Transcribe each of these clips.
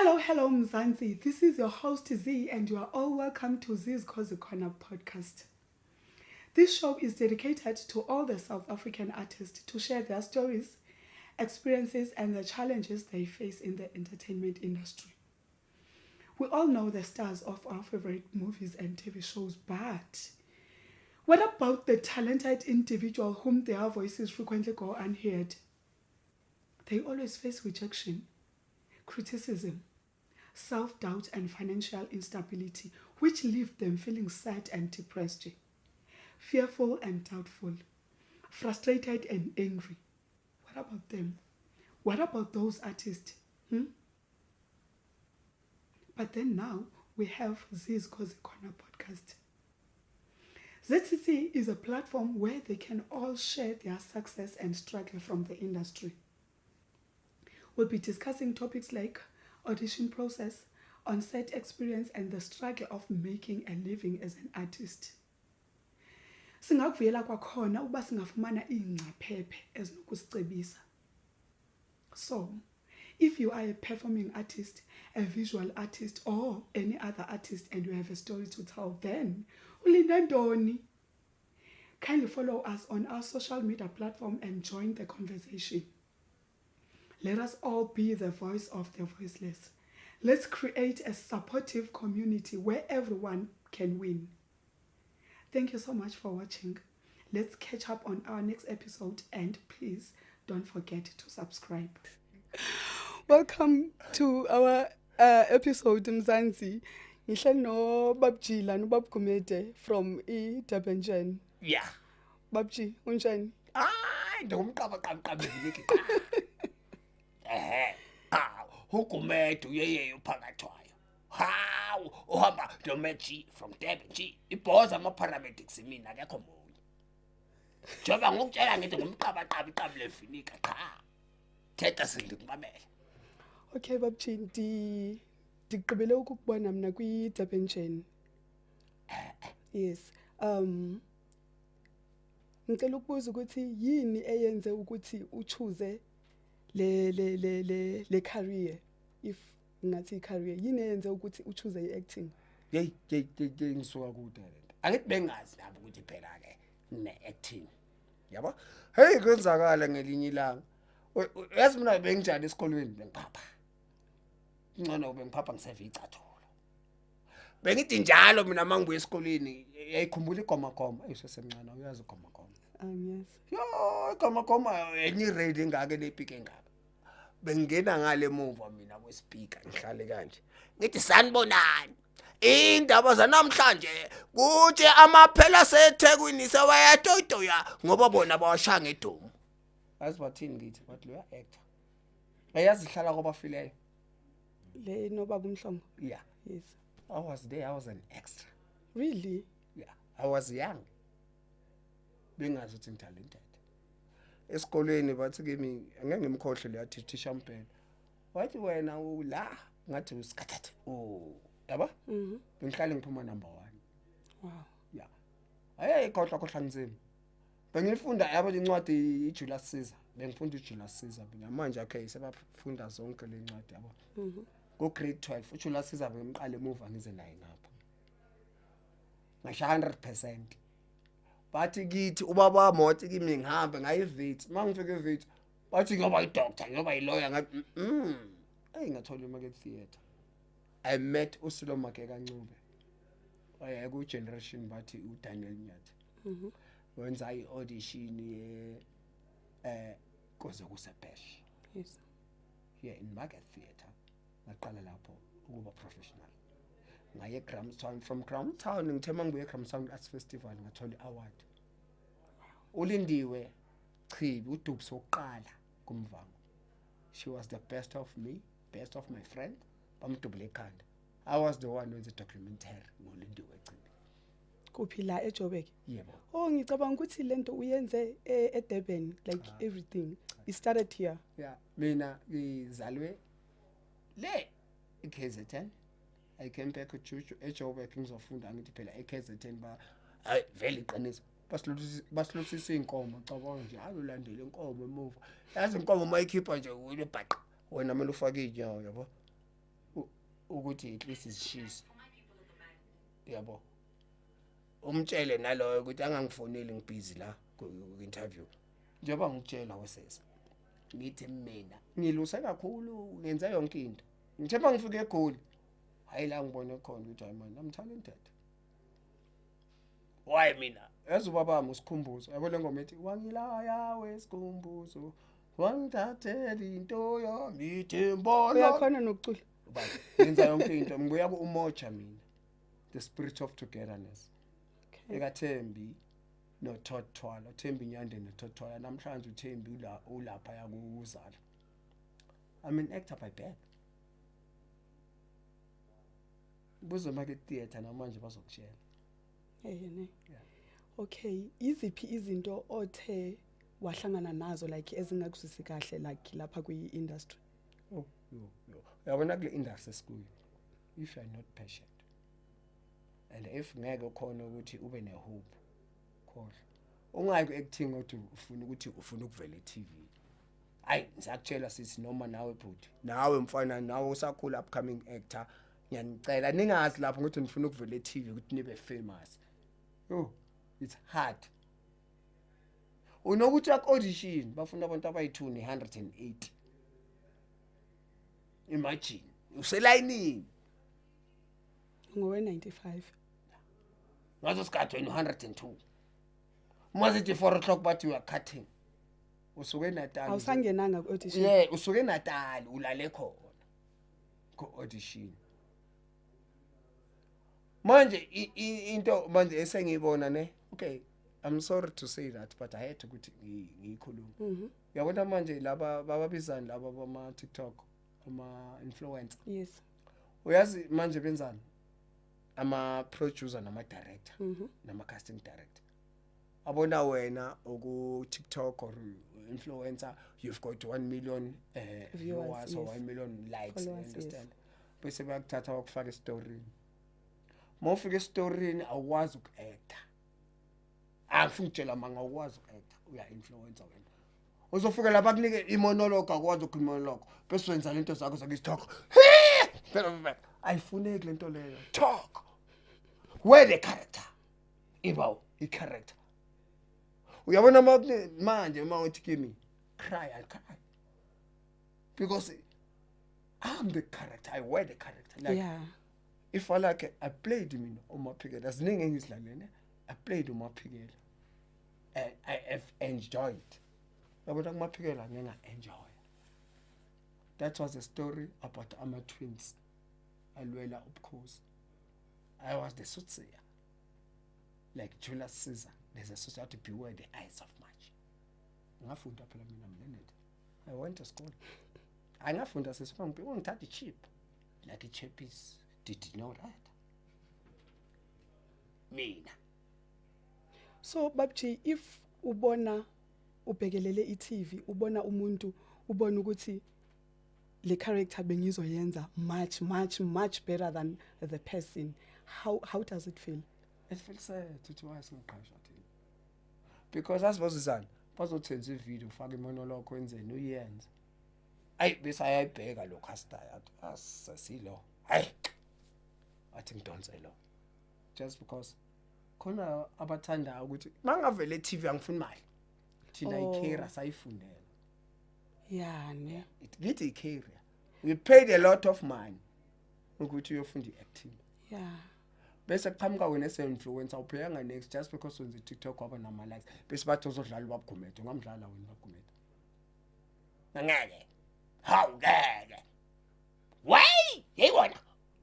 Hello, hello, Mzansi. This is your host Z, and you are all welcome to Z's Cozy Corner podcast. This show is dedicated to all the South African artists to share their stories, experiences, and the challenges they face in the entertainment industry. We all know the stars of our favorite movies and TV shows, but what about the talented individual whom their voices frequently go unheard? They always face rejection, criticism, self doubt, and financial instability, which leave them feeling sad and depressed, fearful and doubtful, frustrated and angry. What about them? What about those artists? Hmm? But then now we have Z's Cozy Corner podcast. ZCC is a platform where they can all share their success and struggle from the industry. We'll be discussing topics like audition process, on-set experience, and the struggle of making a living as an artist. Singakuvuyela kwakhona ukuba singafumana iingcaphephe ezinokusicebisa. So, if you are a performing artist, a visual artist, or any other artist and you have a story to tell, then ulinde ntoni? Kindly follow us on our social media platform and join the conversation. Let us all be the voice of the voiceless. Let's create a supportive community where everyone can win. Thank you so much for watching. Let's catch up on our next episode and please don't forget to subscribe. Welcome to our episode, Mzansi. Ngihleli no Babji la, noBab Gumede from iDurban Gen. Babji, unjani? Hayi, ndingumqabaqabaqabi niki. Ehe. Ha, uGumede uyeye uphakathwayo. Hawu, uhamba noMeji from Durban G. Ibhoza ama paramedics mina akekho munye. Njengoba ngokutshela ngithi ngumqabaqabi iqabi levinika qha. Thetha sindikubamele. Okay Babji, ndigqibele ukukubona mna kwi-Durban Gen. Yes. Ngicela ukubuza ukuthi yini eyenze ukuthi uchoose le career, if ngathi i-career, yini eyenze ukuthi uchoose i-acting? Hey, hey, hey, hey, ngisuka kude lento. Angithi bengazi nabo ukuthi phela ke ngine acting. Yabo? Hey, kwenzakala ngelinye ilanga. Yazi mina benginjani esikolweni? Bengiphapha. Ngcono bengiphapha ngiseva icathulo. Bengithi njalo mina mangibuya esikolweni, yayikhumbula igoma goma, eyisesemncane, uyazi igoma goma. Yes. Yo, igoma goma enye iredi engaka lepiki engaka. Bengingena ngale emuva mina kwespeaker ngihlale kanje. Ngithi, "Sanibonani. Indaba zanamhlanje kuthi amaphela seThekwini sewayatoyitoya ngoba bona bawashaya ngedumo." Yazi bathini ngithi? Bathi loya actor. Ayazi ihlala kwabafileyo. Le nobaba uMhlongo. Yeah. Yes. I was there, I was an extra. Really? Yeah, I was young. Bengazi ukuthi ngitalented. Esikolweni bathi kimi, angeke ngimkhohle leya thisha mpela. Wathi, "Wena ula ngathi usikhathathe." Oh, yabo? Mhm. Bengihlale ngiphuma number 1. Wow. Yeah. Hey, khohlwa khohlwa nzima. Bengifunda yabo incwadi iJulius Caesar. Bengifunda iJulius Caesar mina manje, okay, sebafunda zonke le ncwadi yabo. Ku grade 12 uJulius Caesar bengimqala emuva ngize naye ngapha. Ngasha 100%. Bathi kithi ubaba wami wathi kimi ngihambe ngaye eWits. Mangifika eWits bathi ngoba idoctor, ngoba ilawyer, ngathi. Hey, ngathola iMarket Theatre. I met uSilo Mageka Ncube. Waye ku Generation, bathi uDaniel Nyathi. Wenza i-audition ye kuze kuseBash. Here in Market Theatre. Ngaqala lapho ukuba professional. Ngaye Grahamstown, from Grahamstown ngithe mangibuye eGrahamstown Arts Festival ngathola iaward. Ulindiwe Chibi, uDubs wokuqala kumvango. She was the best of me, best of my friend. Bamdubule ekhanda. I was the one wenze documentary ngoLindiwe Chibi. Kuphi, la eJoburg? Yebo. Oh, ngicabanga ukuthi lento uyenze eDurban, like everything. It started here. Yeah, mina ngizalwe le eKZN. I came back eJuju eJoburg ngizofunda. Ngithi phela eKZN ba hayi vele iqiniso basiluthisa inkomo, cabanga nje, hayi, ulandela inkomo emuva, yazi inkomo mayikhipha nje uyibhaqa wena, kumele ufake inyawo yabo. Ukuthi at least zishise, yabo, umtshele naloyo ukuthi angangifoneli, ngibhizi la ku-interview. Njengoba ngikutshela wesesa, ngithi mina ngiluse kakhulu, ngenze yonke into. Ngithe uma ngifika eGoli, hayi, la ngibone khona ukuthi hayi man, I'm talented. Why mina yazi ubabami uSikhumbuzo, yabo, le ngoma ethi "Wangilaya weSikhumbuzo, wangithathela into yami", ithi mbona. Uyakhona nokucula? Ubaba, ngenza yonke into. Ngibuya ku-Umoja mina, the spirit of togetherness. Ekathembi noTodd Twala, Thembi Nyande noTodd Twala. Namhlanje uThembi ula ulapha yakuzala. I'm an actor by birth. Buze make theatre namanje bazokutshela. Eh, ne. Okay, iziphi izinto othe wahlangana nazo like ezingakuzwisi kahle like lapha kwi-industry? Oh, yo yo, uyabona kule industry esikuyo, if you are not patient and if ngeke khona ukuthi ube ne-hope, khohlwa. Ungayi ku-acting othi ufuna ukuthi ufuna ukuvela e-TV. Hayi, ngisakutshela sisi, noma nawe bhuti, nawe mfana, nawe usakhula, upcoming actor, ngiyanicela ningazi lapho ukuthi nifuna ukuvela e-TV ukuthi nibe famous. Yo, it's hard. Unokuthi aku-audition bafuna abantu abayi-2 ne-180. Imagine uselayinini. Ngowe-95. Ngaso sikhathi wena u-102, uma sithi 4 o'clock bathi you are cutting, usuke eNatal. Awusangenanga ku-audition? Yeah, usuke eNatal, ulale khona ku-audition. Manje into manje esengiyibona ne, okay, I'm sorry to say that, but I had ukuthi ngiyikhulume. Uyabona manje laba bababizani, laba bama TikTok, ama influencer? Yes. Uyazi manje benzani ama producer nama director nama casting director? Abona wena uku TikTok or influencer, you've got 1 million viewers, viewers or 1 million likes. Followers, yes. Understand? Bese bayakuthatha bakufaka estoryini. Uma ufika estoryini awukwazi uku-acta. Angifuni ukutshela manga, awukwazi uku-acta, uya-influencer wena. Uzofika lapha kunike i-monologue, akwazi ukukhuluma monologue, bese wenza lento zakho zakisi-talk. Ayifuneki lento leyo. Talk where the character iba i-character. Uyabona manje uma uthi kimi cry, I cry because I'm the character. I wear the character like if I like I played mina uMaphikela, ziningi engizidlalele. I played uMaphikela and I have enjoyed. Yabona kuMaphikela nginga enjoy. That was a story about ama twins alwela ubukhosi. I was the soothsayer, like Julius Caesar. There's a soothsayer to beware the Ides of March. Ngafunda phela mina, I'm learned. I went to school. Angafunda sesifanga ungithatha cheap like i-chappies. Did you know that mina? So babji, if ubona ubhekelele i-TV, ubona umuntu, ubona ukuthi le character bengizoyenza much much much better than the person, how does it feel? It feels sad ukuthi why singaqashwa thina, because asibozizana bazothenza ivideo, ufake i-monologue, wenzeni, uyenze, ayi, bese ayayibheka lo caster, athi asesilo, hayi, athi ngidonse lo, just because khona abathandayo ukuthi mangavele e-TV angifuni imali thina. I-career sayifundela. Yeah, ne. Ngithi i-career, we paid a lot of money ukuthi uyofunda i-acting. Bese kuqhamuka wena ese-influencer, awupheyanga next, just because wenza i-TikTok waba nama-likes, bese bathi uzodlala uBabugumede. Ungamdlala wena uBabugumede? Angeke, hawu, ngeke wey, yeyibona,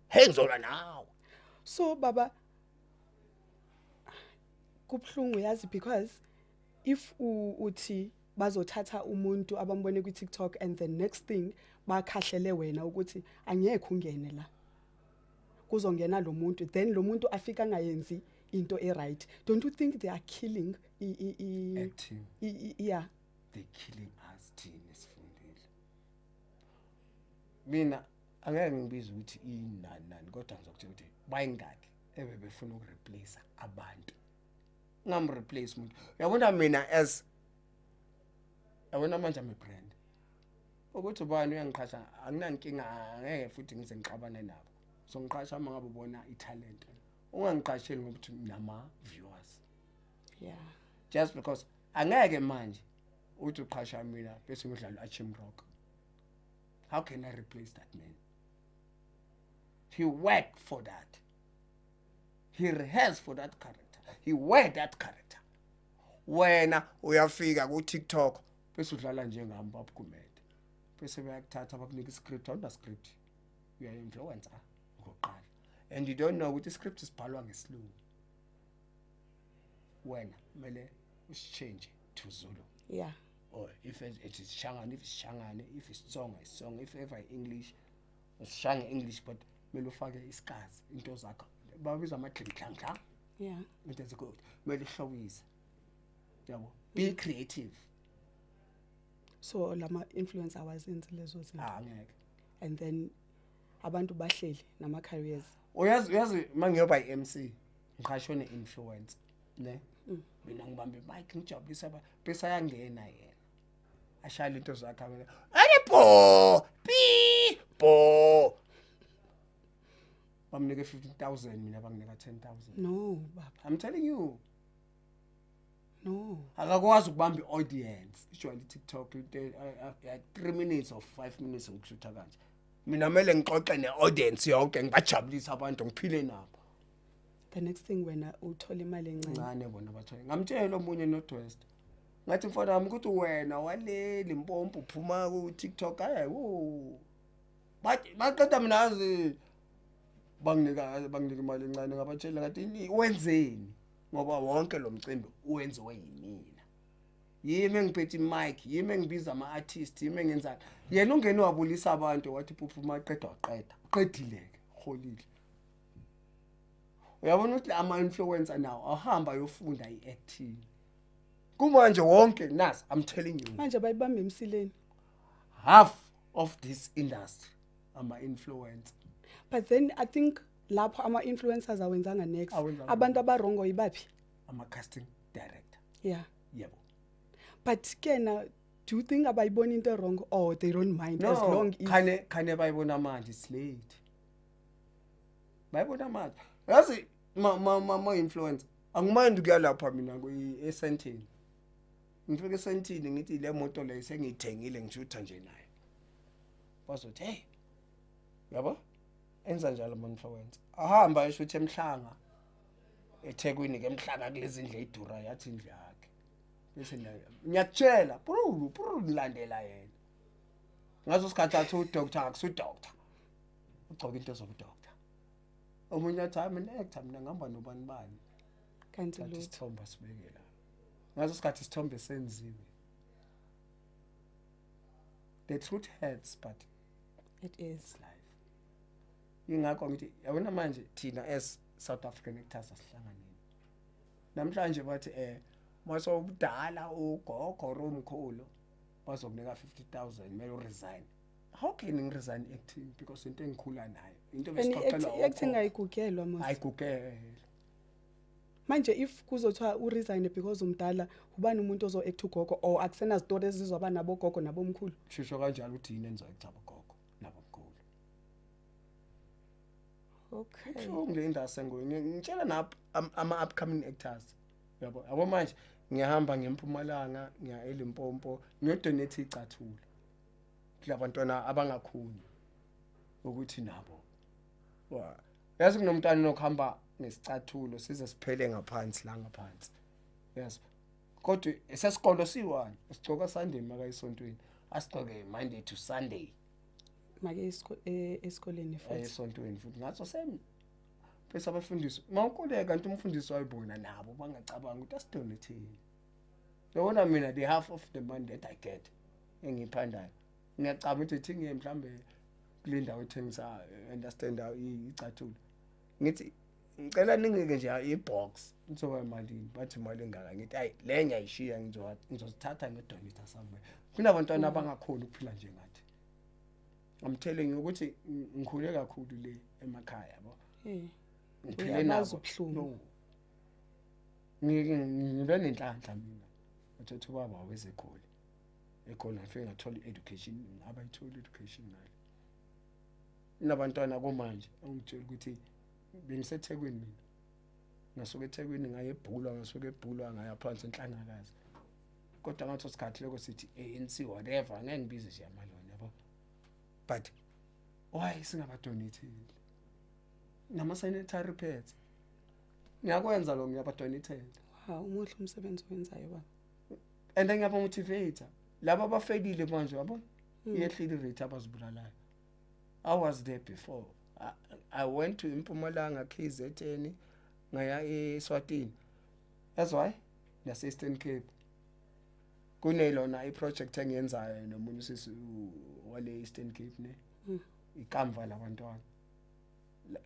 hey, ngizolwa nawe. So baba, kubhlungu yazi, because if uthi bazothatha umuntu abambone ku TikTok and the next thing bakhahlele wena ukuthi angekho ungene la, kuzongena lo muntu, then lo muntu afika angayenzi into e right, don't you think they are killing i Acting? Yeah. They killing us thina esifundile. Mina angeke ngibize ukuthi inani nani, kodwa ngizokutshela ukuthi bayingaki ebebefuna ukureplace abantu. Ngamreplace umuntu, uyabona mina as yabona manje I'm a brand, ukuthi ubani uyangiqhasha, anginankinga, angeke futhi ngize ngixabane nabo. Uzongiqasha uma ngabe ubona i-talent. Ungangiqasheli ngoba uthi nginama-viewers. Just because angeke manje uthi uqhasha mina bese ngidlala u-Achim Rock. How can I replace that man? He worked for that. He rehearsed for that character. He wear that character. Wena uyafika ku-TikTok bese udlala njengami Babugumede. Bese bayakuthatha bakunika iscript, awuna script. You are influencer okokuqala. And you don't know ukuthi iscript sibhalwa ngesilungu. Wena kumele usichange to Zulu. Or if it is Shangani, if it's Shangani, if it's Tsonga, it's Tsonga, if ever English, it's Shanga English, but kumele ufake isikazi into zakho. Babiza ama klang klang. Into ezikho kumele uhlobise. Yabo. Be creative. So lama influencer awazenzi lezo zinto. Ah, ngeke. And then abantu bahleli nama careers. Uyazi mangiyoba i-MC ngiqashwe ne-influencer, ne? Mina ngibambe mic ngijabulisa aba bese ayangena yena. Ashaya into zakhe mina. Ane bo pi bo. Bamnike 15,000, mina banginika 10,000. No baba. I'm telling you. No. Akakwazi ukubamba i-audience. Ijwayele i-TikTok into 3 minutes or 5 minutes ngikushutha kanje. Mina kumele ngixoxe ne-audience yonke, ngibajabulise abantu, ngiphile nabo. The next thing wena uthola imali encane. Ncane, bona bathole. Ngamtshela omunye Northwest. Ngathi, mfana wami, ukuthi wena wale Limpopo uphuma ku TikTok, hayi wo. Bathi baqeda mina azi banginika imali encane. Ngabatshela ngathi, wenzeni? Ngoba wonke lo mcimbi uwenziwe yimina. Yimi engiphethe imic, yimi engibiza ama-artist, yimi engenzani. Yena ungene wabulisa abantu, wathi phuphu, maqeda waqeda. Uqedile-ke, uholile. Uyabona ukuthi ama-influencer nawo ahamba ayofunda i-acting. Kumanje wonke nasi, I'm telling you. Manje bayibamba emsileni. Half of this industry ama-influencer. But then I think lapho ama-influencers awenzanga next. Awenzanga. Abantu abarongo yibaphi? Ama-casting director. Yebo. But kena, do you think abayibona into wrong or they don't mind No, as long if khane bayibona manje, it's late. Bayibona manje. Yazi ma influencer angimandi kuya lapha mina esentini. Ngifike esentini ngithi le moto le sengiyithengile, ngishutha nje nayo. Bazothi, "Hey." Yabo? Enza njalo ama influencer. Ahamba ayishutha emhlanga. eThekwini ke emhlanga kulezi ndlu edura, yathi indlu yakhe. Bese nayo ngiyakutshela, bro, bro, ngilandela yena. Ngaso sikhathi athi udoctor, akusu doctor. Ugcoka into zobudoctor. Omunye athi, "Hayi, mina actor, mina ngihamba nobani bani." Kanti Thatha lutho. Isithombe asibeke la. Ngaso sikhathi isithombe senziwe. The truth hurts, but It is. life. Ingakho ngithi yabona manje thina as South African actors asihlanganeni. Namhlanje bathi masewubudala ugogo or umkhulu bazokunika 50,000, kumele uresign. How can ngiresign acting? Because into engikhula nayo, into And besixoxela. I-acting ayigugelwa mos. Ayigugelwa. Manje if kuzothiwa uresign because umdala, ubani umuntu ozo-act ugogo or akusenazitori ezizwaba nabogogo nabomkhulu? Shusho kanjalo ukuthi yini engizoyicaba ugogo nabomkhulu. Ibuhlungu le industry enguyo. Ngitshela na ama-upcoming actors, yabo, yabo, manje ngiyahamba ngempumalanga, ngiya eLimpopo, ngiyodonate icathulo kulabantwana abangakhoni ukuthi nabo wa yazi kunomntwana nokuhamba ngesicathulo size siphele ngaphansi la ngaphansi, yes, kodwa esesikolo siyi-one sigcoka Sunday makayisontweni, asigcoke Monday to Sunday. Make esikoleni futhi. Esontweni futhi ngaso same, bese abafundisi mawukhuleka kanti umfundisi wayibona nabo bangacabanga ukuthi asidonetheni. Yabona mina, the half of the money that I get engiyiphandayo, ngiyacabanga ukuthi thi ngiye mhlambe kule ndawo ethengisa, understand, icathulo, ngithi ngicela ningike nje i-box, ngizoba imalini? Bathi imali engaka. Ngithi hayi, le ngiyayishiya, ngizozithatha ngidonate somewhere kunabantwana abangakhoni ukuphila njengathi. I'm telling you ukuthi ngikhule kakhulu le emakhaya, yabo. Ngiphile Uyabazi nabo. ubuhlungu. No. Ngibe nenhlanhla mina, uthatha ubaba wezegoli eGoli, ngafike ngathola i-education, abayitholi education ngale. Nabantwana kumanje angitshela ukuthi bengiseThekwini mina. Ngasuka eThekwini ngaye eBhulwa, ngasuka eBhulwa ngaya phansi enhlangakazi. Kodwa ngathi sikhathi lokho sithi ANC whatever, ngeke ngibize nje amalona yabo. But why singabadonate nama sanitary pads? Ngiyakwenza lo, ngiyabadonate. Wow, umuhle umsebenzi owenzayo, baba. And ngiyabamotivate laba abafelile manje, yabo, iyehlile irate abazibulalayo. I was there before. I went to Mpumalanga, KZN, ngaya eSwatini, that's why nase Eastern Cape kunelona iproject engiyenzayo nomunye usisi wale Eastern Cape ne ikamva labantwana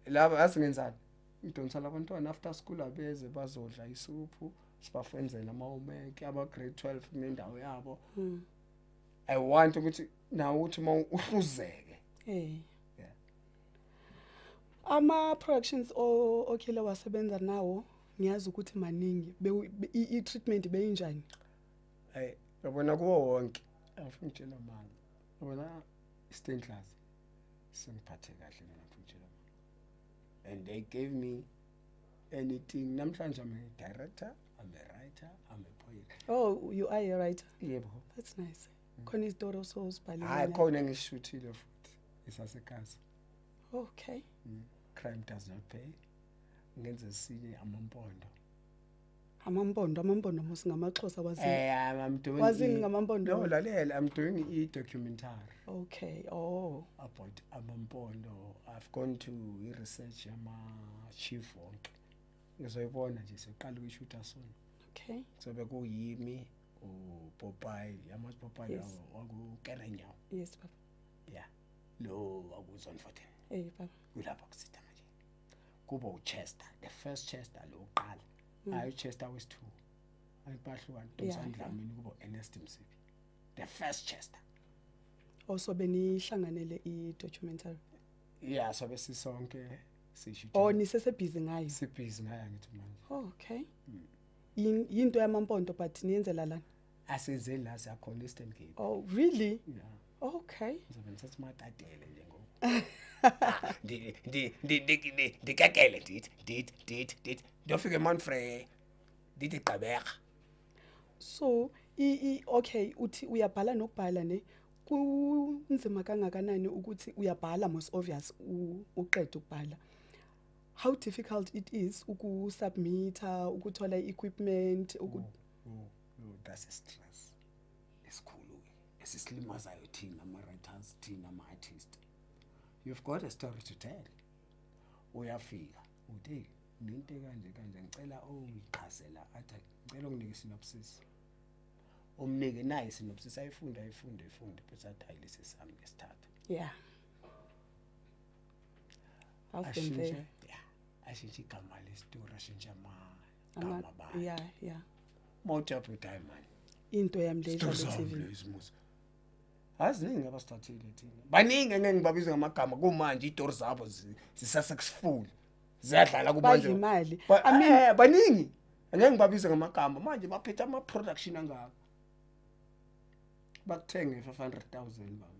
laba. Asingenzani, ngidonsa labantwana after school, abeze bazodla isuphu, sibafenzele ama-homework, aba grade 12 kunendawo yabo. I want ukuthi nawe ukuthi uma uhluzeke. Yeah. Ama productions okhile wasebenza nawo, ngiyazi ukuthi maningi. I-treatment beyinjani? Hey, yabona, kuwo wonke, angifuni ukutshela manga, yabona Stained Glass sengiphathe kahle mina, ngifuna ukutshela manga, and they gave me anything. Namhlanje I'm a director, I'm a writer, I'm a poet. Oh, you are a writer? Yebo. That's nice. Khona izitori osozibhalile? Hayi, khona engishuthile futhi isasekazi. Crime Does Not Pay. Ngenze esinye, Amampondo. Amampondo, amampondo mos ngamaXhosa, wazini? I'm doing Wazini ngamampondo? No, lalela, I'm doing i-documentary Okay, oh. about amampondo. I've gone to i-research yama-chief wonke, ngizoyibona nje, siqala ukuyishutha soon. Kuzobe kuyimi, uPopayi, amaPopayi wakuKerenyawo. Yes, baba. Yeah, lo waku-Zone 14. Baba. Kulapho kusitha manje kuba uChester, the first Chester lo uqala, hayi uChester wesi-two, abantu bahlukana. Dumisani Dlamini, kuba Ernest Msibi, the first Chester. Also benihlanganele i-documentary? Yeah, sobe sisonke sishuthe. Oh, nisesebhizi ngayo? Sibhizi ngayo, ngithi manje. Oh, okay. Yinto yamampondo, but niyenzela lana? Asenzeli la, siyakhona Eastern Cape. Oh, really? Yeah. Okay. Ngizobe ngithatha umatatele nje ngoku. Ndikekele, ndithi ndithi ndithi ndithi ndiyofika eMount Frere, ndithi Gqeberha. So i, i okay, uthi uyabhala nokubhala ne, kunzima kangakanani ukuthi uyabhala most obvious, uqede ukubhala, how difficult it is ukusubmita, ukuthola i-equipment, Oh, that's a stress esikhulu-ke esisilimazayo thina ama-writers, thina ama-artist. You've got a story to tell, uyafika uthi, "Hey, nento kanje kanje, ngicela ungixhasela." Athi, "Ngicela unginike isynopsis." Umnike naye isynopsis, ayifunde, ayifunde, ayifunde, bese athi, "Hayi, lesi sami ngesithatha." Yeah, I've been Ashintshe there. Yeah, ashintshe igama lesitori, ashintshe amagama abantu. Mawuthi apho uthi, "Hayi man." Into yami le Story idlala sami e-TV. lezi musa. Aziningi abasithathile thina, baningi engeke ngibabize ngamagama kumanje, izitori zabo zisa-successful, ziyadlala kumanje. Badla imali. I mean- Baningi angeke ngibabize ngamagama manje, baphethe ama-production angaka, bakuthenge 500,000 bamba.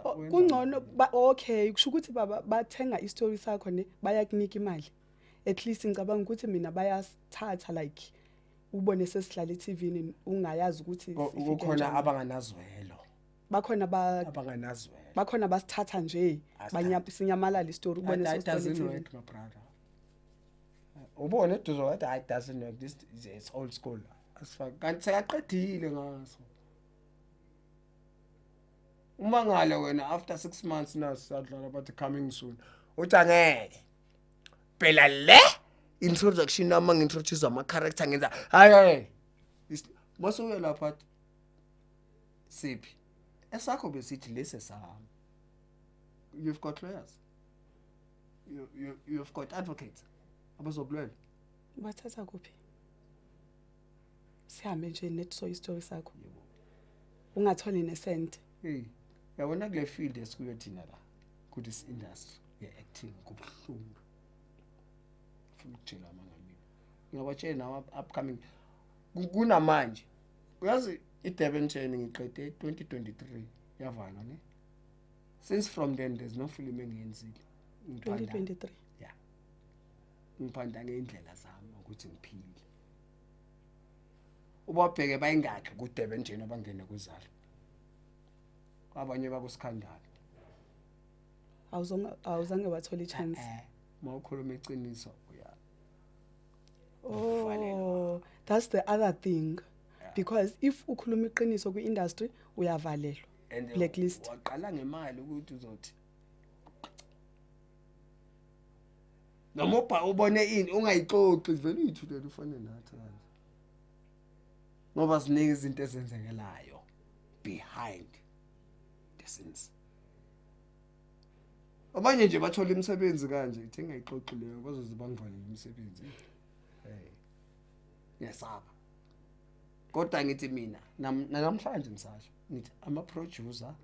Oh, kungcono okay, kusho ukuthi baba bathenga istory sakho ne, bayakunika imali. At least ngicabanga ukuthi mina bayasithatha, like ubone sesidlala e-TV, ungayazi ukuthi sifike Kukhona njani. abanganazwelo. Bakhona ba Abanganazwelo. Bakhona basithatha nje. Asithatha. Sinyamalala istory, ubone That sesidlala doesn't e-TV. work, my brother. Ubone eduze wathi, "Hayi, it doesn't work, this is, it's old school, asifake." Kanti sekaqedile ngaso. Uma ngale wena after 6 months nasadlala, bathi coming soon, uthi angeke phela le introduction nami ngi-introduce ama-character, ngenza hayi hayi, mase uye lapha athi siphi esakho, besithi lesi sami. You've got lawyers, you've got advocates abazokulwela. Bathatha kuphi? Sihambe nje net, so istory sakho ungatholi nesent. Hey, yabona kule field esikuyo thina la, ku this industry ye-acting, kubuhlungu. Funa ukutshela amanga mina, ngingabatshela nawa upcoming. Kunamanje uyazi i-Durban Gen ngiqede 2023, yavalwa ne. Since from then there's no film engiyenzile. Ngiphanda. 2023. Yeah, ngiphanda ngey'ndlela zami ukuthi ngiphile. Ubabheke bayingakhi kuDurban njena abangena kuzalo, abanye bakusikhandala. Awuzange wathola i-chance. Uma ukhuluma iqiniso uya Oh, that's the other thing, because if ukhuluma iqiniso kwi-industry uyavalelwa. And Blacklist. Waqala ngemali ukuthi uzothi noma ubha ubone ini ungayixoxi, vele uyithulele ufane nathi kanje, ngoba ziningi izinto ezenzekelayo behind the scenes. Abanye nje bathola imisebenzi kanje, ithi engayixoxi leyo, bazoze bangivalele imisebenzi. Hey, ngiyasaba, kodwa ngithi mina namhlanje ngisasho ngithi ama-producer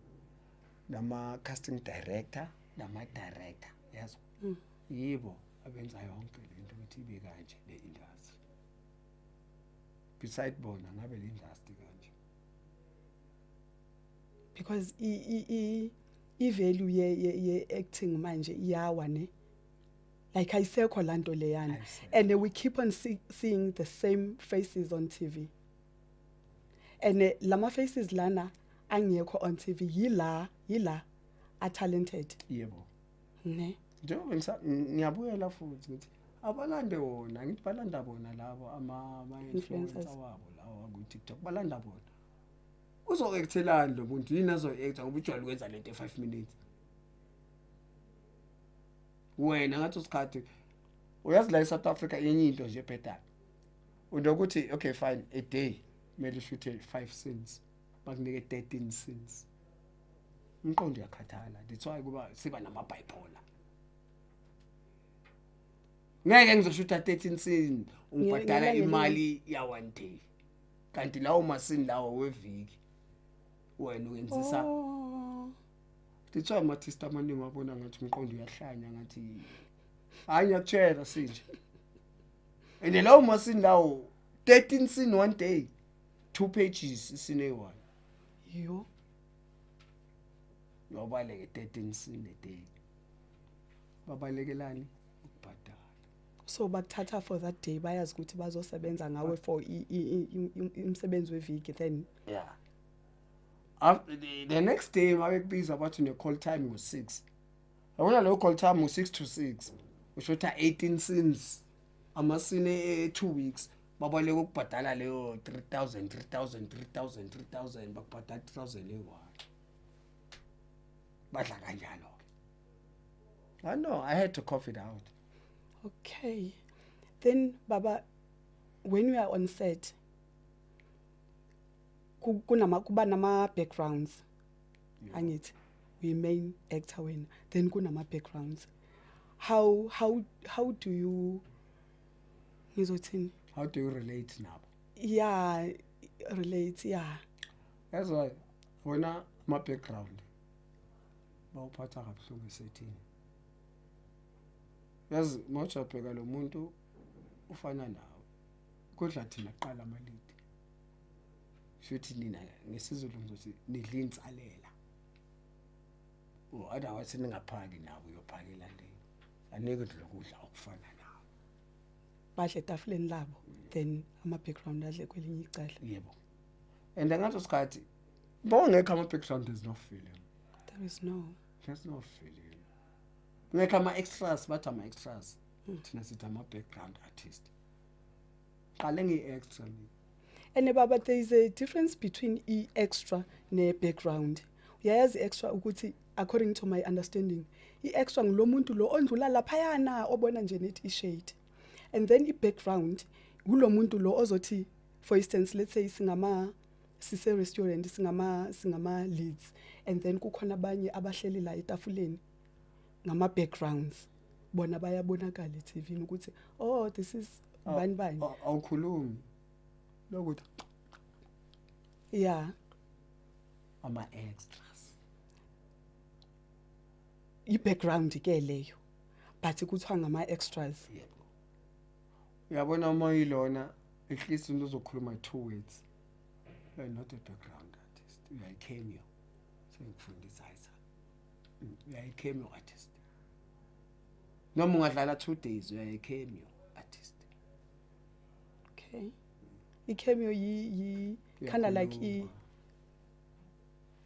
nama-casting director nama-director, yazo, yibo abenza yonke lento ukuthi ibe kanje le industry. Beside bona ngabe le industry kanje? Because i-value ye acting manje iyawa, ne, like ayisekho lanto leyana. Ayisekho. And we keep on seeing the same faces on TV, and lama faces lana angekho on TV yila yila a talented. Yebo. Ne. Njengoba ngiyabuyela futhi ngithi abalande wona, ngithi balanda bona labo ama-influencer Influencers. wabo lawa ku-TikTok, balanda bona. Uzo-actelani lo muntu? Yini azo-acta? Ngoba ujwayele ukwenza lento e-5 minutes. Wena ngathi usikhathi uyazi la e-South Africa enye into nje ebhedayo unokuthi okay fine, a day kumele ushuthe 5 scenes, bakunike 13 scenes, umqondo uyakhathala. That's why kuba siba nama-bipolar. Ngeke ngizoshutha 13 scene ungibhadala Ngelanga. imali ya one day, kanti lawo ma-scene lawo weviki wena uyenzisa. Oh. That's why ama-artist amaningi wabona ngathi umqondo uyahlanya, ngathi hayi, ngiyakutshela sinje. And lawo ma-scene lawo, 13 scene one day, 2 pages i-scene eyi-one. Yo. Uyobaleke 13 scene a day, babalekelani ukubhadala. So bakuthatha for that day, bayazi ukuthi bazosebenza ngawe for umsebenzi weviki then. Yeah, after the next day mabekubiza bathi une-call time ngo-6, yabona leyo call time ngo-6 to 6 ushotha 18 scenes, ama-scene e-2 weeks. Babaleka ukubhadala leyo 3000, 3000, 3000, 3000, bakubhadala 3000 eyi-one. Badla kanjalo-ke. I know I had to cough it out. Okay, then baba, when you are on set, kunama kuba nama backgrounds, angithi uyi main actor wena, then kunama backgrounds. How do you, ngizothini? How do you relate nabo? Yeah, relate, yeah. That's why wena ama-background bawuphatha kabuhlungu esethini. Yazi mawujabheka lo muntu ufana nawe, kudla thina kuqala ama-lead. Shuthi nina ngesiZulu ngizothi nidla insalela, or otherwise ningaphaki nawe uyophakela le, anike lokudla okufana nawe. Badle etafuleni labo, then ama background adle kwelinye icala. Yebo, and ngaso sikhathi bawungekho ama-background, there's no film. There is no There's no film. Ngekho ama-extras, bathi ama-extras, thina sithi ama-background artist. Qale ngiyi-extra mina. And baba, there is a difference between i-extra ne-background. Uyayazi i-extra ukuthi, according to my understanding, i-extra ngulo muntu lo ondlula laphayana obona nje nethi i-shade, and then i-background ngulo muntu lo ozothi, for instance, let's say singama sise-restaurant, singama leads, and then kukhona abanye abahleli la etafuleni, ngama-backgrounds bona. Bayabonakala e-TV ukuthi oh, this is bani bani. Awukhulumi lokuthi ama-extras. I-background ke leyo, but kuthiwa ngama-extras. Yebo, uyabona uma uyilona, at least into ozokhuluma two words. You are not a background artist, you are a cameo. Sengikufundisa ayisa Uyayi-cameo artist noma ungadlala 2 days, uyayi-cameo artist. Okay, i-cameo yi kind of like i Uyakhuluma.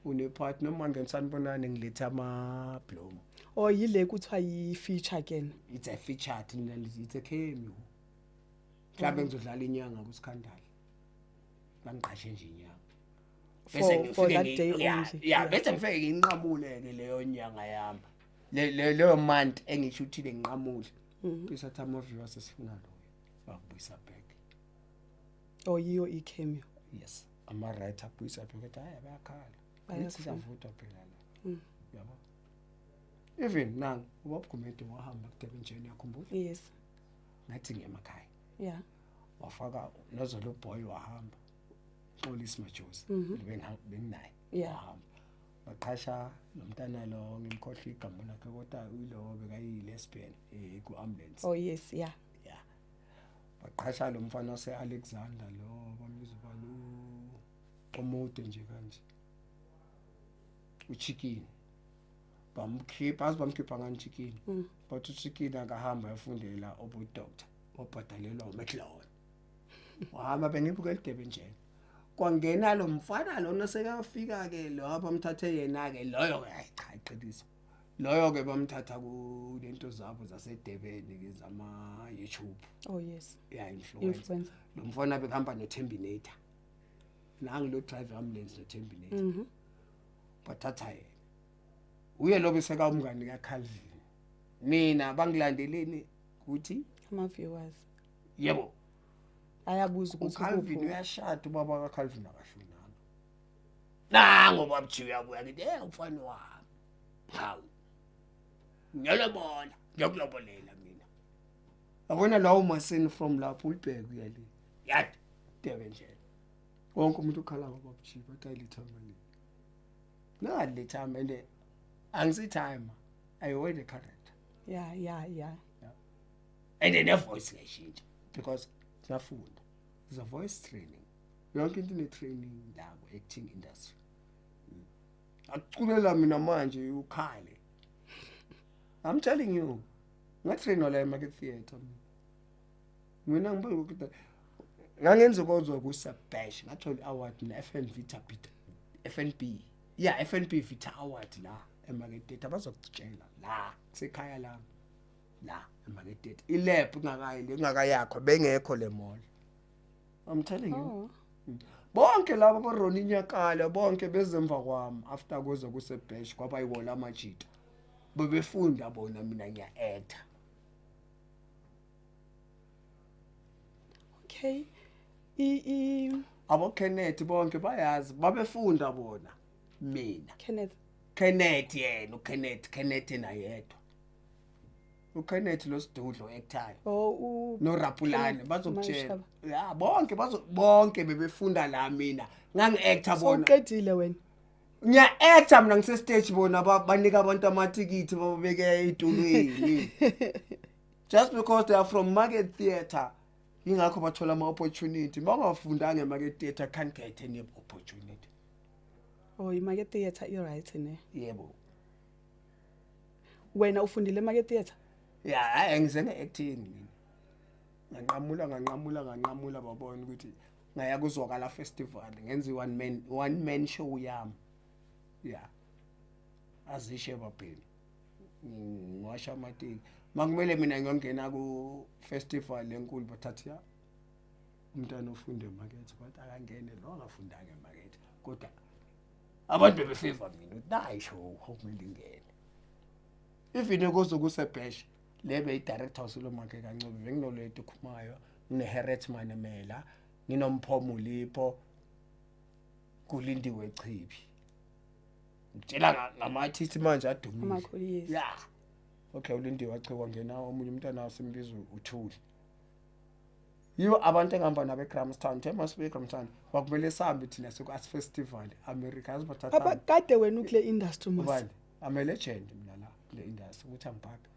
Une-part noma ngensanibonani, ngiletha ama-bloom. Or yile kuthiwa yi-feature again? It's a featured, it's a cameo. Mhlawumbe ngizodlala inyanga kuScandal, bangiqashe nje inyanga. For that day only. Yeah, bese ngifike nginqamule-ke leyo nyanga yami, leyo month engishuthile, nginqamule, bese athi ama-viewers sifuna loyo, bakubuyisa back. Or yiyo i-cameo? Yes, ama-right abuyisa back, athi hayi, bayakhala. Bayakufuna. Ngithi siyavutha phela la, yabo. Even nangu ubaba Gumede wahamba kuDurban Gen, yakhumbula? Yes. Ngathi ngiyemakhaya. Wafaka nozolo boy, wahamba Xolisi Majozi benginaye. Wahamba, baqhasha lo mntana lo, ngimkhohlwa igama lakhe, kodwa uyilo bekayi-lesbian ku-ambulance. Oh yes, yeah. Yeah, baqhasha lo mfana wase-Alexander lo, bambiza ubani, omude nje kanje, uChicken. Bamkhipha, azi bamkhipha ngani Chicken, but uChicken akahamba ayofundela ubudoctor, wabhadalelwa uMcLeod, wahamba. Bengibuka eDurban nje, kwangena lo mfana lona, sekafika ke lo abamthathe yena ke loyo ke. Hayi cha, iqiniso, loyo ke bamthatha kulento zabo zaseDurban ke, zama YouTube. Oh yes. Yeah, influencer. Influencer. Lo mfana bekuhamba noTembinator, nangi lo drive ambulance noTembinator. Bathatha yena, uye lo beseka umngani kaCalvin. Mina bangilandeleni ukuthi Ama-viewers. Yebo. Ayabuza ukuthi uCalvin ukuphi. Uyashada, ubaba kaCalvin akashonanga. Nango babji uyabuya, ngithi eh umfana wami, hawu, ngiyalobola, ngiyokulobolela mina, yabona lawo masini from lapho ulibheke uyale yathi Durban nje, wonke umuntu ukhala ngobabji, bathi ayilithama le ngali le time, and angisi-timer, I wear the character. And ne-voice ngiyayishintsha because ngiyafunda, there's a voice training, yonke into ine-training la ku-acting industry. Akuculela mina manje ukhale, I'm telling you, ngatrainwa la eMarket Theatre mina. Ngibuye ukuthi ngangenza kozwa kusabash, ngathola i-award na-FN Vita Peter, FNB, yeah, FNB Vita Award la eMarket Theatre. Bazokutshela la kusekhaya lami la eMarket Theatre, ilab kungakayi le kungakayakho, bengekho le mall, I'm telling you. Oh. Bonke laba boRoni Nyakala bonke bezemva kwami after kuze kusebash, kwaba yiwola amajita bebefunda bona, mina ngiya-acta. Okay. I i Abo Kenneth bonke bayazi, babefunda bona, mina Kenneth. Kenneth yena, uKenneth, Kenneth nayedwa uKenneth lo sidudlo actayo. Oh, u noRapulane. Kenneth Bazokutshela. Mashaba. Ya, bonke bazo bonke bebefunda la, mina ngangi-acta So bona. uqedile wena. Ngiya-acta mina, ngise-stage, bona banika abantu amathikithi, bababeke ey'tulweni just because they are from Market Theatre, yingakho bathola ama-opportunity. Uma ungafundanga e-Market Theatre, can't get any opportunity. Oh, iMarket Theatre i-right ne. Yebo. Wena ufundile eMarket Theatre? Ya, hhayi, ngize nge-acting mina nganqamula, nganqamula, nganqamula, babona ukuthi ngaya kuzwakala festival, ngenza i-one man, one man show yami ya, azishe babheni, ngiwasha amateki. Makumele mina ngiyongena ku-festival enkulu, bathatha ya umntwana ofunde emakethe, bathi akangene lo angafundanga emakethe, kodwa abantu bebefavor mina ukuthi nayi show okumele ingene. Even kuze kusebhesh le beyi-director uSulomakhe kaNcube, benginoLeto Khumayo, ngine-Harriet Manemela, nginoMphomo Lipho, kulindiwe Chibi, ngitshela ngama-artist manje adumile. Amakhulu, yes. Ya, okay, ulindiwe wachibi, wangena omunye umntwana wasembiza uThuli. Yibo abantu engihamba nabo eGrahamstown. Thema sibuye eGrahamstown, kwakumele sihambe thina siku-arts festival America, yazi bathatha. Papa, kade wena ukule industry mos. Ubani? I'm a legend mina la kule industry, ukuthi angibhaphe.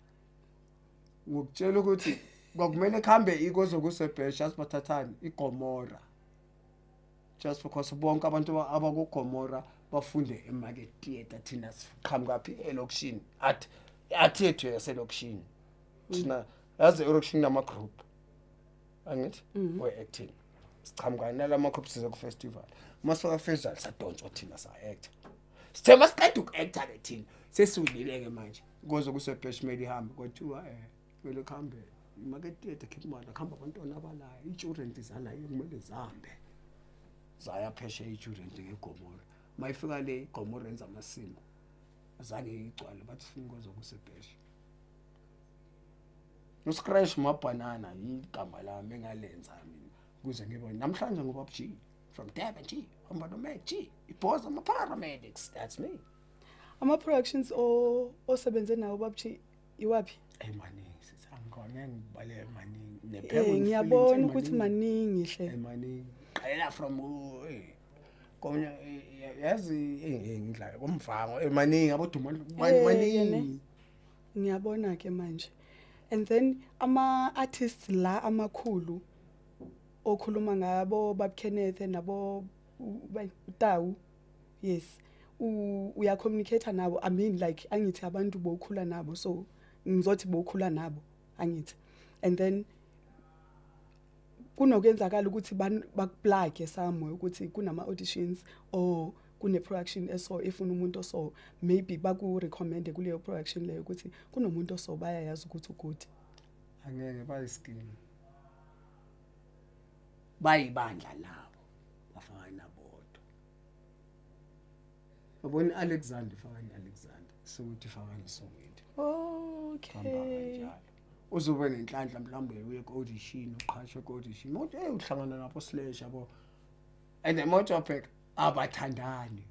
Ngokutshela ukuthi kwakumele kuhambe ikoze kusebhesh, yazi bathathani, iGomora. Just because bonke abantu abakuGomora Bafunde eMarket Theatre, thina siqhamuka phi? Elokishini. Athi athi yethu yaselokishini thina, yazi elokishini nama-group, angithi we-acting, siqhamuka nalama group, size ku-festival. Masifika festival sadonswa thina, sa-acta. Sithe masiqeda uku-acta-ke thina sesiwinile-ke manje, kuze kuse-bash, kumele ihambe. Kwathiwa kumele kuhambe iMarket Theatre, khipha imali, kuhamba abantwana abalayo, ii-student zalayo kumele zihambe. Zaya phesheya i-student ngegomora. Mayifika le igomora yenza amasimba, azange igcwale, bathi sifuna ukwenza kuse-bash. UScratch Mabhanana igama lami engalenza mina ukuze ngibone namhlanje ngoba G from Durban, G hamba no Mac G ibhoza ama paramedics, that's me. Ama-productions osebenze nawo, babji, iwaphi? Hey, maningi sithi, angikona ngibale, maningi. Ngiyabona ukuthi maningi hle. Maningi, qalela from konye, yazi ngidla komvango, maningi aboduma. Maningi. Ngiyabona ke manje. And then ama artists la amakhulu okhuluma ngabo, Bab Kenneth nabo Tawu, yes, uya communicate nabo? I mean, like, angithi abantu bokhula nabo, so ngizothi bokhula nabo, angithi? And then kunokenzakala ukuthi bakuplug somewhere ukuthi kunama auditions or kune production eso efuna umuntu oso, maybe baku recommend kuleyo production leyo ukuthi kunomuntu oso, bayayazi ukuthi ugood. Angeke, bayiskimu, bayibandla labo, bafana bodwa. Yabona i-Alexander ifaka i-Alexander, sokuthi ifaka Soweto. Hamba kanjalo, uzobe nenhlanhla mhlawumbe uye ku-audition, uqhashwe ku-audition, uthi hey, uhlangana lapho slash yabo, and emoto wabheka abathandani.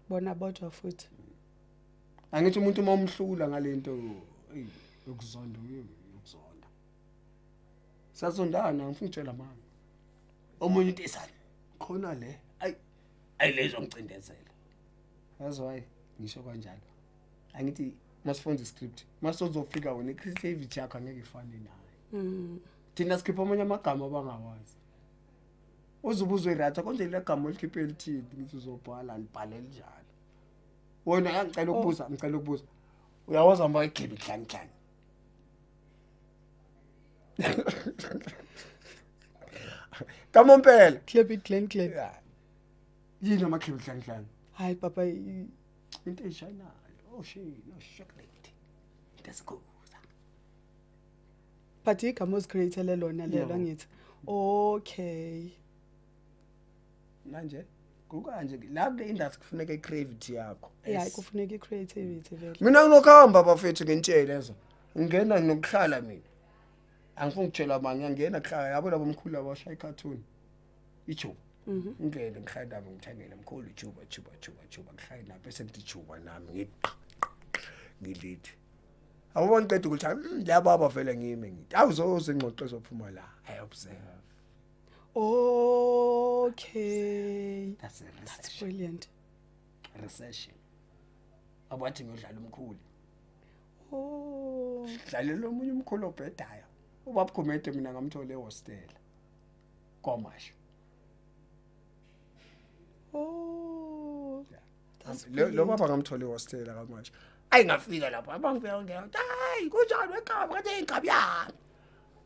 Bona bodwa futhi. Angithi umuntu uma umhlula ngalento, eyi, yokuzonda, yokuzonda, sazondana, ngifuna ukutshela manga. Omunye into esana khona le, ayi ayi, lezo ngicindezela. That's why ngisho kanjalo. Angithi masifunda iscript, masozofika wena, i-creativity yakho angeke ifane nayo. Thina sikhipha amanye amagama abangawazi, uzubuza i-writer konje le gama olikhiphe lithini? Ngithi uzobhala, libhale linjalo. Wena ngicela ukubuza, ngicela ukubuza, uyawazi hamba igibe clan clan? Kamompela. Clip Glen Glen. Yeah. Yini ama-clip clan clan? Hayi papa, into eyishayinayo, oshini, oshokolate, into ezikhuza. But igama ozicreatele lona lelo? Yebo. Angithi okay. Manje kukanje la kule industry kufuneka i-creativity yakho. Yeah, kufuneka i-creativity vele. Mina nginokuhamba bafethu, ngentshele ezo ngingena nginokuhlala mina, angifuni ukutshela manje, ngiyangena kuhlala yabo labo mkhulu abashaya icartoon ijuba, ngingene ngihlale nabo, ngithengele mkhulu ijuba, juba juba juba, ngihlale nabo, bese ngithi juba nami, ngithi qha, qha, qha, ngilithi awubona qeda ukuthi la baba vele ngime, ngithi awuzoze ingxoxo ezophuma la, I observe. Okay. That's a That's recession. brilliant. Recession abathi ngiyodlala umkhulu. Oh. Dlalela omunye umkhulu obhedayo, ubaba Gumede, mina ngamthola ehostela kwamasho. Oh. That's Lo brilliant. baba ngamthola ehostela kamasho. Ayi, ngafika lapho, abangifika ngena, hayi kunjani wekhaba? Ngathi inkabi yami.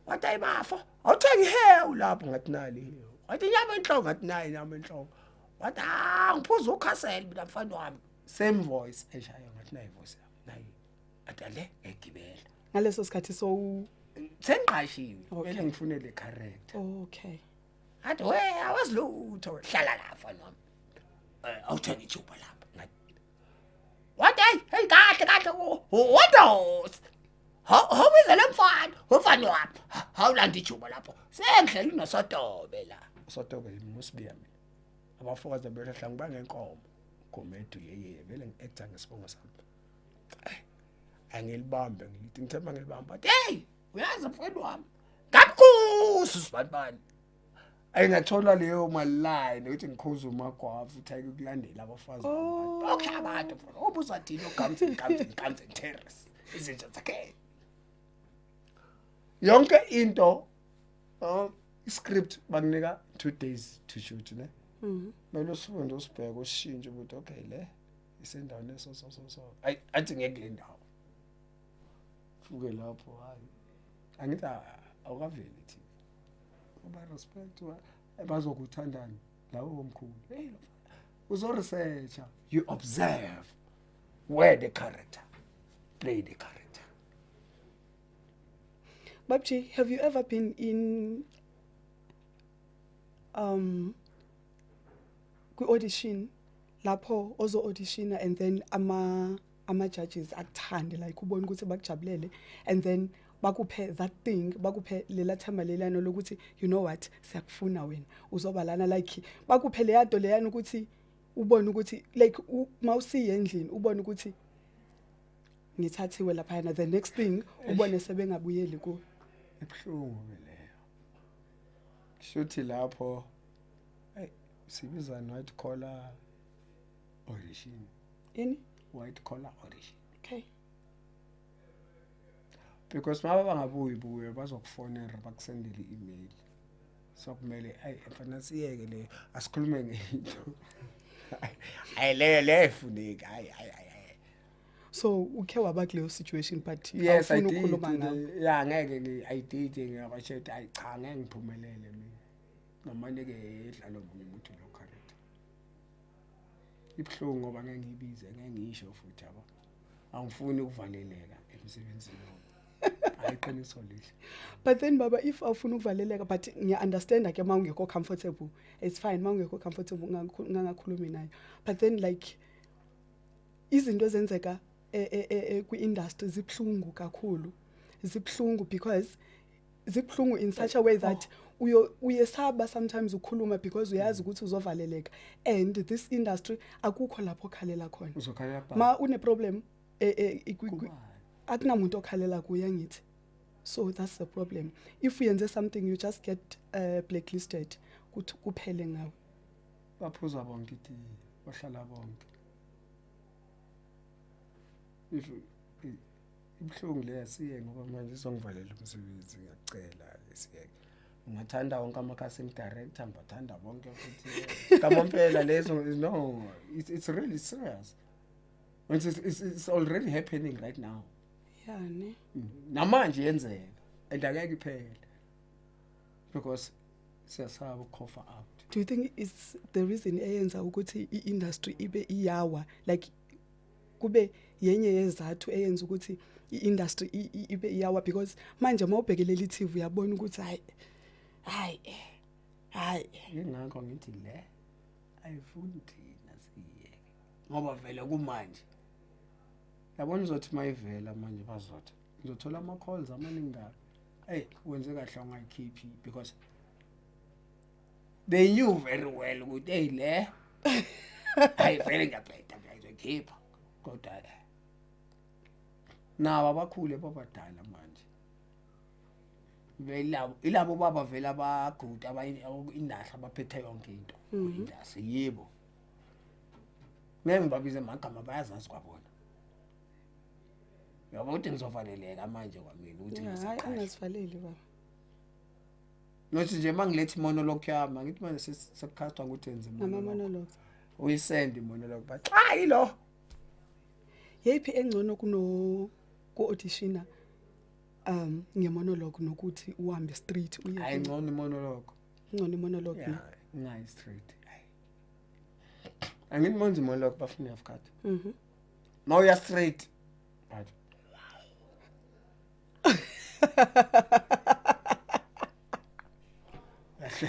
Wathi ayi bafo, awuthengi ihewu lapho? Ngathi nali ihewu. Wathi inyama enhloko? Ngathi nayi inyama enhloko. Wathi ah, ngiphuza ukhasel mina mfana wami. Same voice eshaya, ngathi nayi voice yami nayi. Athi ale ngiyagibela. Ngaleso sikhathi so Sengiqashiwe. Okay. Kumele ngifune le character. Okay. Athi we awazilutho, hlala la mfana wami. Awuthenga ijuba lapha. Ngathi wathi hey hey, kahle kahle, what else? Hawu, le mfana, umfana wami. Hawulanda ijuba lapho. Sengihleli noSotobe la. Sotobe imusibiya mina. Abafokazi belehla ngiba ngenkomo. Gomedu yeye vele ngi-actor ngesibongo sami. Angilibambe ngithi ngithemba ngilibamba. Athi hey, uyazi mfowethu wami. Ngamkhuza usibanibani. Ayingathola leyo maline ukuthi ngikhuza umagwavu uthi ayikulandela abafazi babantu. Okay, abantu mfana. Obuza thina oGamzen Gamzen Gamzen Terrace. Izinja zakhe. Yonke into, oh, script bakunika 2 days to shoot ne. Kumele usifunde, usibheke, usishintshe ukuthi okay, le isendaweni eso so so so, ayi, athi ngeke kule ndawo fuke lapho. Hayi, angithi awukaveli thina uba respect bazokuthandani lawo omkhulu. Hey, lo mfana uzo-researcha, you observe where the character play the character. Babji, have you ever been in kwi-audition lapho ozo auditiona and then ama judges akuthande, like ubone ukuthi bakujabulele, and then bakuphe that thing, bakuphe lela themba lelana lokuthi, you know what, siyakufuna wena, uzoba lana, like bakuphe leya nto leyana ukuthi ubone ukuthi like mawusiye endlini ubone ukuthi ngithathiwe laphayana, the next thing ubone sebengabuyeli kuwe? Ebuhlungu ke leyo. Kushuthi lapho, hey, sibiza white collar audition. Yini? White collar audition. Okay. Because maba bangabuyi buye bazokufonela, bakusendele i-email, so kumele, ayi mfana, siyeke leyo, asikhulume ngento, hayi, leyo ifuneki, hayi, hayi, hayi. So ukhe waba kuleyo situation, but Yes, I awufuni did. ukukhuluma ngayo? Yeah, ngeke I did, ngiyabashela, hayi cha, ngeke ngiphumelele mina noma ke edlala omunye umuntu lo character. Ibuhlungu ngoba ngeke ngiyibize, ngeke ngisho futhi, yabo, angifuni ukuvaleleka emsebenzini wami. Hayi, qiniso lihle. But then baba, if awufuna ukuvaleleka, but ngiya-understanda ke, uma ungekho comfortable, it's fine, uma ungekho comfortable ungangakhulumi nayo. But then like izinto ezenzeka kwi-industry zibuhlungu kakhulu, zibuhlungu because zibuhlungu in such a way that uyesaba sometimes ukukhuluma because uyazi ukuthi uzovaleleka, and this industry akukho lapho okhalela khona. Uzokhalela kubani? Ma une-problem Kubani? Akunamuntu okhalela kuye, angithi? So that's the problem. If uyenze something, you just get blacklisted, kuthi kuphele ngawe. Baphuza bonke itiye, bahlala bonke. If ibuhlungu leya, siye ngoba manje izongivalela umsebenzi. Ngiyacela, siyeke. Ungathanda wonke ama-casting director, ngibathanda bonke futhi kamampela lezo. No, it's really serious. It's already happening right now. Ya ne. Namanje yenzeka and angeke iphele because siyasaba ukukhofa out. Do you think it's the reason eyenza ukuthi i-industry ibe iyawa, like kube yenye yezathu eyenza ukuthi i-industry ibe iyawa? Because manje uma ubhekelela i-TV uyabona ukuthi hayi, hayi, hayi. Yingakho ngithi le ayifuni thina siyeke ngoba vele kumanje, yabona, uzothi mayivela manje bazothi ngizothola ama-calls amaningi kabi, eyi, wenze kahle ungayikhiphi, because they knew very well ukuthi eyi, le hayi, vele ngiyabheda, ngiyayikhipha. Kodwa nabo abakhule babadala manje velabo, ilabo baba vele abaguda abayi-industry, abaphethe yonke into ku-industry. Yibo, ngeke ngibabize amagama, bayazazi kwabona. Uyabo ukuthi ngizovaleleka manje kwamina ukuthi Yeah, hayi. ngisaqasha. Ungazivaleli baba. Nothi nje uma ngiletha imonologue yami, angithi manje sekukhastwa ukuthi enze imonologue. Ngama-monologues. Uyisende imonologue, bathi hayi lo. Yeyiphi engcono kuno ku-auditiona ngemonologue nokuthi uhambe straight uye Hayi, ngcono imonologue. Ngcono imonologue ne? Yeah, ngayi straight. Hayi, angithi monze imonologue bafuna half cut. Ma uya straight, but kahle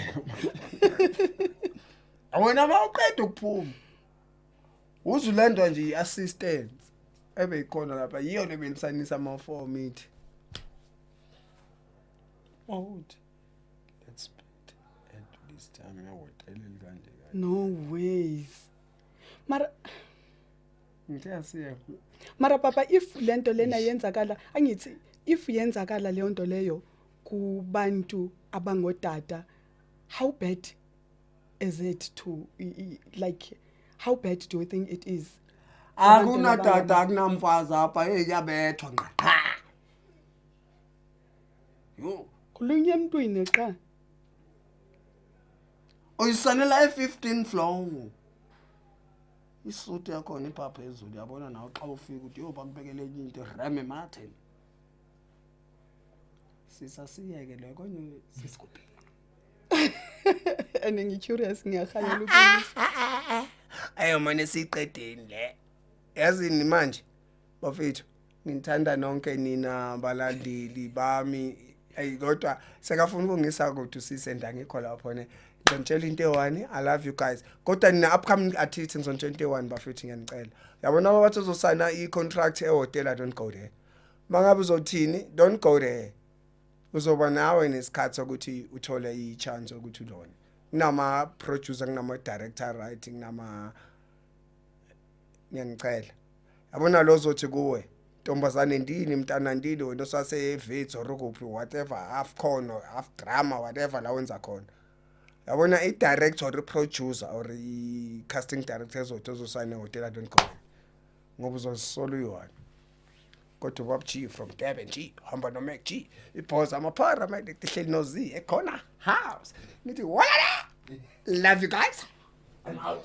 wena ma uqeda ukuphuma uzulandwa nje i-assistant ebeyikhona lapha, yiyo le benisayinisa ama-form, ithi mawuthi let's put at this time yawoteleli kanje kanje. No ways, mara Ngithe asiye. Mara papa, if lento lena yenzakala, angithi if yenzakala leyo nto leyo kubantu abangodada, how bad is it to like how bad do you think it is? Akunatata, akunamfazi apha, hey, kuyabethwa ngqa qha, yo. Khulunywa emntwini qha. Uyisanela e-15 floor. Isuti yakhona ipha phezulu, yabona nawe xa ufika uthi yo bakubekele enye into Remy Martin. Sisasiyeke lo konye sisikuphi. And ngi-curious, ngiyahalela ukuyizwa. Ayo manje siqedeni le. Yazini manje bafethu, nginithanda nonke nina balandeli bami. Ayi kodwa sekafuna ukungisa kude usise ngikho lapho ne. Ngizonitshela into eyi-one, I love you guys. Kodwa nina upcoming artists, ngizonitshela into eyi-one bafethu, ngiyanicela. Yabona bathi uzosayina i-contract ehhotela, don't go there. Mangabe uzothini, don't go there. Uzoba nawe nesikhathi sokuthi uthole i-chance ukuthi ulone. Kunama producer, kunama director, right, kunama, ngiyanicela. Yabona lo zothi kuwe, ntombazane ndini, mntana ndini, wena osase-Wits or kuphi, whatever, half khona, half drama, whatever la wenza khona. Yabona i-director or i-producer or i-casting director ezothi ozosayina ehhotela, don't go there. Ngoba uzozisola uyi-one. Kodwa ubab G from Durban G, hamba no Mac G, ibhoza ama-paramedic ihleli no Z ekhona house. Ngithi walala. Love you guys. I'm out.